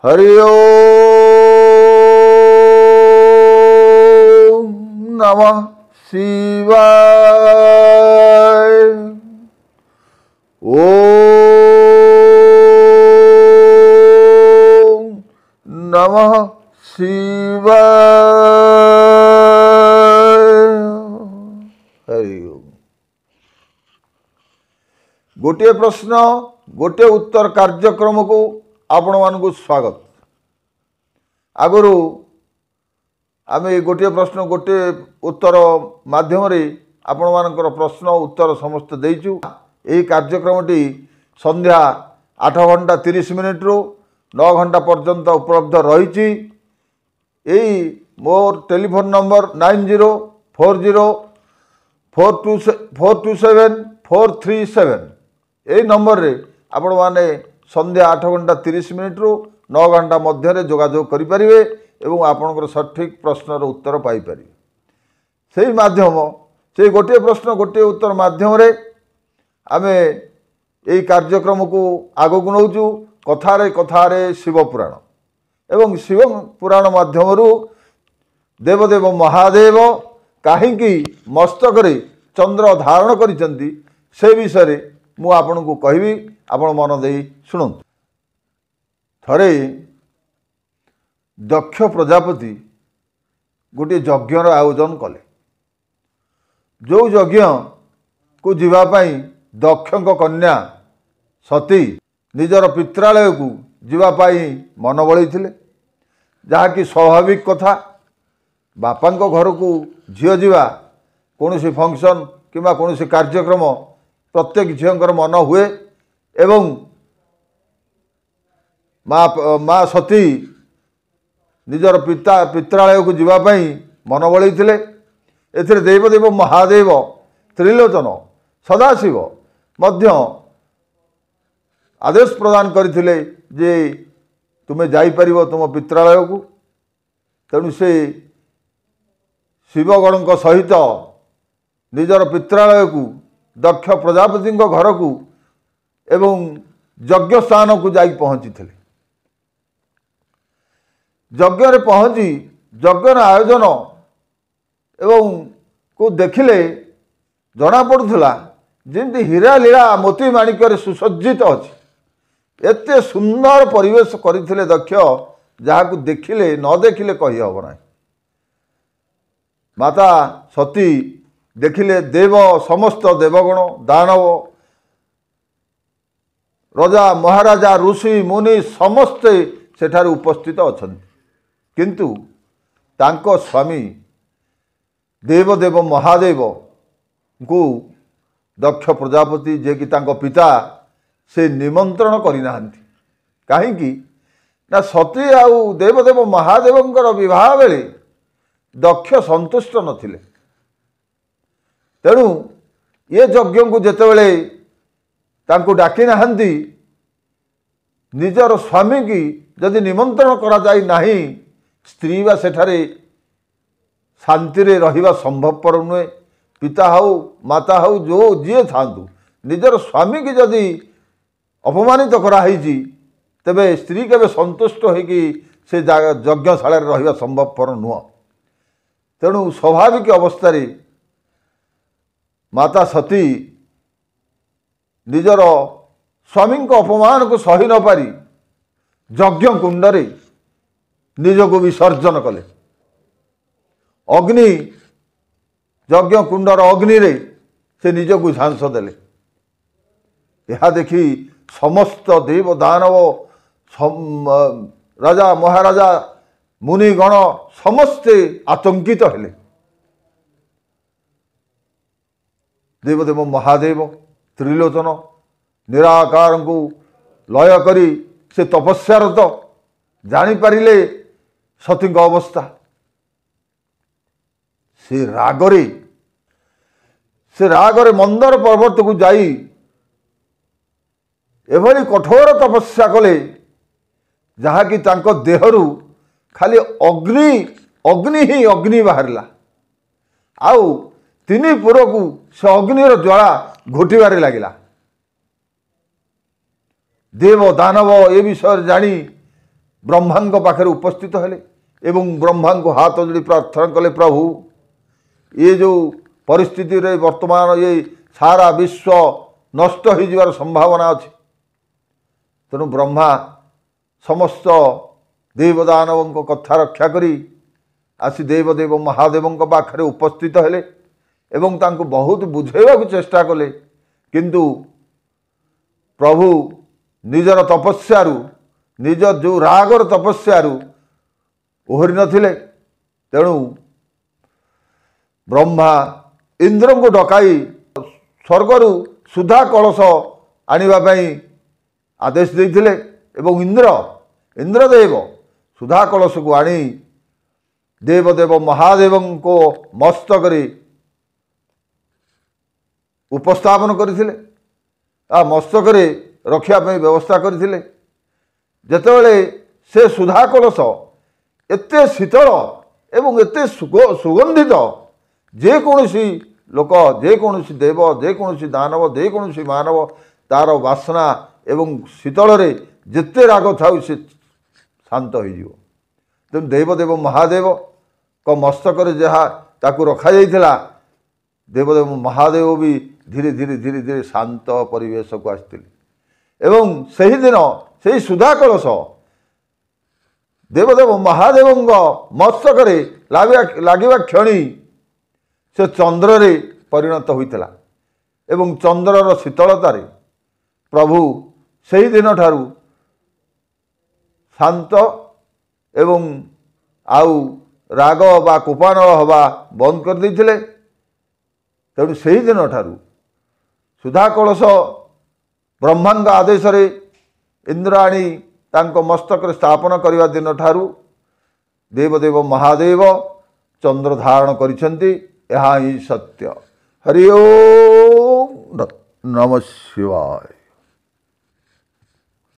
ହରି ଓଁ ନମଃ ଶିବାୟ। ଓଁ ନମଃ ଶିବାୟ। ହରି ଓଁ। ଗୋଟିଏ ପ୍ରଶ୍ନ ଗୋଟିଏ ଉତ୍ତର କାର୍ଯ୍ୟକ୍ରମକୁ ଆପଣମାନଙ୍କୁ ସ୍ୱାଗତ। ଆଗରୁ ଆମେ ଗୋଟିଏ ପ୍ରଶ୍ନ ଗୋଟିଏ ଉତ୍ତର ମାଧ୍ୟମରେ ଆପଣମାନଙ୍କର ପ୍ରଶ୍ନ ଉତ୍ତର ସମସ୍ତେ ଦେଇଛୁ। ଏହି କାର୍ଯ୍ୟକ୍ରମଟି ସନ୍ଧ୍ୟା 8 ଘଣ୍ଟା 30 ମିନିଟ୍ରୁ 9 ଘଣ୍ଟା ପର୍ଯ୍ୟନ୍ତ ଉପଲବ୍ଧ ରହିଛି। ଏଇ ମୋର ଟେଲିଫୋନ୍ ନମ୍ବର 9040 42 427 437। ଏଇ ନମ୍ବରରେ ଆପଣମାନେ ସନ୍ଧ୍ୟା 8 ଘଣ୍ଟା 30 ମିନିଟ୍ରୁ 9 ଘଣ୍ଟା ମଧ୍ୟରେ ଯୋଗାଯୋଗ କରିପାରିବେ ଏବଂ ଆପଣଙ୍କର ସଠିକ୍ ପ୍ରଶ୍ନର ଉତ୍ତର ପାଇପାରିବେ। ସେଇ ମାଧ୍ୟମ, ସେଇ ଗୋଟିଏ ପ୍ରଶ୍ନ ଗୋଟିଏ ଉତ୍ତର ମାଧ୍ୟମରେ ଆମେ ଏଇ କାର୍ଯ୍ୟକ୍ରମକୁ ଆଗକୁ ନେଉଛୁ। କଥାରେ କଥାରେ ଶିବପୁରାଣ ଏବଂ ଶିବ ପୁରାଣ ମାଧ୍ୟମରୁ ଦେବଦେବ ମହାଦେବ କାହିଁକି ମସ୍ତକରେ ଚନ୍ଦ୍ର ଧାରଣ କରିଛନ୍ତି ସେ ବିଷୟରେ ମୁଁ ଆପଣଙ୍କୁ କହିବି, ଆପଣ ମନ ଦେଇ ଶୁଣନ୍ତୁ। ଥରେ ଦକ୍ଷ ପ୍ରଜାପତି ଗୋଟିଏ ଯଜ୍ଞର ଆୟୋଜନ କଲେ, ଯେଉଁ ଯଜ୍ଞକୁ ଯିବା ପାଇଁ ଦକ୍ଷଙ୍କ କନ୍ୟା ସତୀ ନିଜର ପିତ୍ରାଳୟକୁ ଯିବା ପାଇଁ ମନ ବଳେଇଥିଲେ, ଯାହାକି ସ୍ୱାଭାବିକ କଥା। ବାପାଙ୍କ ଘରକୁ ଝିଅ ଯିବା, କୌଣସି ଫଙ୍କସନ୍ କିମ୍ବା କୌଣସି କାର୍ଯ୍ୟକ୍ରମ ପ୍ରତ୍ୟେକ ଝିଅଙ୍କର ମନ ହୁଏ ଏବଂ ମା ସତୀ ନିଜର ପିତା ପିତ୍ରାଳୟକୁ ଯିବା ପାଇଁ ମନ ବଳେଇଥିଲେ। ଏଥିରେ ଦେବଦେବ ମହାଦେବ ତ୍ରିଲୋଚନ ସଦାଶିବ ମଧ୍ୟ ଆଦେଶ ପ୍ରଦାନ କରିଥିଲେ ଯେ ତୁମେ ଯାଇପାରିବ ତୁମ ପିତ୍ରାଳୟକୁ। ତେଣୁ ସେ ଶିବଗଣଙ୍କ ସହିତ ନିଜର ପିତ୍ରାଳୟକୁ, ଦକ୍ଷ ପ୍ରଜାପତିଙ୍କ ଘରକୁ ଏବଂ ଯଜ୍ଞସ୍ଥାନକୁ ଯାଇ ପହଞ୍ଚିଥିଲେ। ଯଜ୍ଞରେ ପହଞ୍ଚି ଯଜ୍ଞର ଆୟୋଜନ ଏବଂ କୁ ଦେଖିଲେ ଜଣାପଡ଼ୁଥିଲା ଯେମିତି ହୀରା ଲୀଳା ମୋତି ମାଣିକ୍ୟରେ ସୁସଜ୍ଜିତ ଅଛି। ଏତେ ସୁନ୍ଦର ପରିବେଶ କରିଥିଲେ ଦକ୍ଷ, ଯାହାକୁ ଦେଖିଲେ ନ ଦେଖିଲେ କହିହେବ ନାହିଁ। ମାତା ସତୀ ଦେଖିଲେ ଦେବ ସମସ୍ତ ଦେବଗଣ, ଦାନବ, ରଜା, ମହାରାଜା, ଋଷି ମୁନି ସମସ୍ତେ ସେଠାରେ ଉପସ୍ଥିତ ଅଛନ୍ତି, କିନ୍ତୁ ତାଙ୍କ ସ୍ୱାମୀ ଦେବଦେବ ମହାଦେବଙ୍କୁ ଦକ୍ଷ ପ୍ରଜାପତି ଯିଏକି ତାଙ୍କ ପିତା, ସେ ନିମନ୍ତ୍ରଣ କରିନାହାନ୍ତି। କାହିଁକି ନା ସତୀ ଆଉ ଦେବଦେବ ମହାଦେବଙ୍କର ବିବାହ ବେଳେ ଦକ୍ଷ ସନ୍ତୁଷ୍ଟ ନଥିଲେ। ତେଣୁ ଏ ଯଜ୍ଞକୁ ଯେତେବେଳେ ତାଙ୍କୁ ଡାକି ନାହାନ୍ତି, ନିଜର ସ୍ୱାମୀକି ଯଦି ନିମନ୍ତ୍ରଣ କରାଯାଇ ନାହିଁ, ସ୍ତ୍ରୀ ବା ସେଠାରେ ଶାନ୍ତିରେ ରହିବା ସମ୍ଭବପର ନୁହେଁ। ପିତା ହେଉ ମାତା ହେଉ ଯେଉଁ ଯିଏ ଥାଆନ୍ତୁ, ନିଜର ସ୍ୱାମୀକି ଯଦି ଅପମାନିତ କରାହେଇଛି ତେବେ ସ୍ତ୍ରୀ କେବେ ସନ୍ତୁଷ୍ଟ ହୋଇକି ସେ ଯଜ୍ଞଶାଳାରେ ରହିବା ସମ୍ଭବପର ନୁହଁ। ତେଣୁ ସ୍ୱାଭାବିକ ଅବସ୍ଥାରେ ମାତା ସତୀ ନିଜର ସ୍ୱାମୀଙ୍କ ଅପମାନକୁ ସହି ନପାରି ଯଜ୍ଞ କୁଣ୍ଡରେ ନିଜକୁ ବିସର୍ଜନ କଲେ। ଅଗ୍ନି, ଯଜ୍ଞ କୁଣ୍ଡର ଅଗ୍ନିରେ ସେ ନିଜକୁ ଝାଂସ ଦେଲେ। ଏହା ଦେଖି ସମସ୍ତ ଦେବ ଦାନବ, ରାଜା ମହାରାଜା, ମୁନିଗଣ ସମସ୍ତେ ଆତଙ୍କିତ ହେଲେ। ଦେବଦେବ ମହାଦେବ ତ୍ରିଲୋଚନ ନିରାକାରଙ୍କୁ ଲୟ କରି ସେ ତପସ୍ୟାରତ, ଜାଣିପାରିଲେ ସତୀଙ୍କ ଅବସ୍ଥା। ସେ ରାଗରେ ମନ୍ଦର ପର୍ବତକୁ ଯାଇ ଏଭଳି କଠୋର ତପସ୍ୟା କଲେ ଯାହାକି ତାଙ୍କ ଦେହରୁ ଖାଲି ଅଗ୍ନି ଅଗ୍ନି ହିଁ ଅଗ୍ନି ବାହାରିଲା, ଆଉ ତିନି ପୁରକୁ ସେ ଅଗ୍ନିର ଜ୍ୱାଳା ଘୋଟିବାରେ ଲାଗିଲା। ଦେବ ଦାନବ ଏ ବିଷୟରେ ଜାଣି ବ୍ରହ୍ମାଙ୍କ ପାଖରେ ଉପସ୍ଥିତ ହେଲେ ଏବଂ ବ୍ରହ୍ମାଙ୍କୁ ହାତ ଯୋଡ଼ି ପ୍ରାର୍ଥନା କଲେ, ପ୍ରଭୁ ଏ ଯେଉଁ ପରିସ୍ଥିତିରେ ବର୍ତ୍ତମାନ ଏ ସାରା ବିଶ୍ୱ ନଷ୍ଟ ହୋଇଯିବାର ସମ୍ଭାବନା ଅଛି। ତେଣୁ ବ୍ରହ୍ମା ସମସ୍ତ ଦେବଦାନବଙ୍କ କଥା ରକ୍ଷା କରି ଆସି ଦେବଦେବ ମହାଦେବଙ୍କ ପାଖରେ ଉପସ୍ଥିତ ହେଲେ ଏବଂ ତାଙ୍କୁ ବହୁତ ବୁଝେଇବାକୁ ଚେଷ୍ଟା କଲେ। କିନ୍ତୁ ପ୍ରଭୁ ନିଜର ତପସ୍ୟାରୁ, ନିଜ ଯେଉଁ ରାଗର ତପସ୍ୟାରୁ ଓହରି ନଥିଲେ। ତେଣୁ ବ୍ରହ୍ମା ଇନ୍ଦ୍ରଙ୍କୁ ଡକାଇ ସ୍ୱର୍ଗରୁ ସୁଧା କଳସ ଆଣିବା ପାଇଁ ଆଦେଶ ଦେଇଥିଲେ ଏବଂ ଇନ୍ଦ୍ରଦେବ ସୁଧା କଳସକୁ ଆଣି ଦେବଦେବ ମହାଦେବଙ୍କ ମସ୍ତକରେ ଉପସ୍ଥାପନ କରିଥିଲେ, ତା ମସ୍ତକରେ ରଖିବା ପାଇଁ ବ୍ୟବସ୍ଥା କରିଥିଲେ। ଯେତେବେଳେ ସେ ସୁଧା କଳସ ଏତେ ଶୀତଳ ଏବଂ ଏତେ ସୁଗନ୍ଧିତ, ଯେକୌଣସି ଲୋକ, ଯେକୌଣସି ଦେବ, ଯେକୌଣସି ଦାନବ, ଯେକୌଣସି ମାନବ ତାର ବାସ୍ନା ଏବଂ ଶୀତଳରେ ଯେତେ ରାଗ ଥାଉ ସେ ଶାନ୍ତ ହୋଇଯିବ। ତେଣୁ ଦେବଦେବ ମହାଦେବଙ୍କ ମସ୍ତକରେ ଯାହା ତାକୁ ରଖାଯାଇଥିଲା, ଦେବଦେବ ମହାଦେବ ବି ଧୀରେ ଧୀରେ ଧୀରେ ଧୀରେ ଶାନ୍ତ ପରିବେଶକୁ ଆସିଥିଲେ। ଏବଂ ସେହିଦିନ ସେଇ ସୁଧା କଳସ ଦେବଦେବ ମହାଦେବଙ୍କ ମସ୍ତକରେ ଲାଗିବା କ୍ଷଣି ସେ ଚନ୍ଦ୍ରରେ ପରିଣତ ହୋଇଥିଲା ଏବଂ ଚନ୍ଦ୍ରର ଶୀତଳତାରେ ପ୍ରଭୁ ସେହିଦିନଠାରୁ ଶାନ୍ତ ଏବଂ ଆଉ ରାଗ ବା କୋପାନଳ ହେବା ବନ୍ଦ କରିଦେଇଥିଲେ। ତେଣୁ ସେହିଦିନଠାରୁ ସୁଧା କଳସ ବ୍ରହ୍ମାଙ୍କ ଆଦେଶରେ ଇନ୍ଦ୍ର ଆଣି ତାଙ୍କ ମସ୍ତକରେ ସ୍ଥାପନ କରିବା ଦିନଠାରୁ ଦେବଦେବ ମହାଦେବ ଚନ୍ଦ୍ର ଧାରଣ କରିଛନ୍ତି। ଏହା ହିଁ ସତ୍ୟ। ହରି ଓଁ ନମଃ ଶିବାୟ।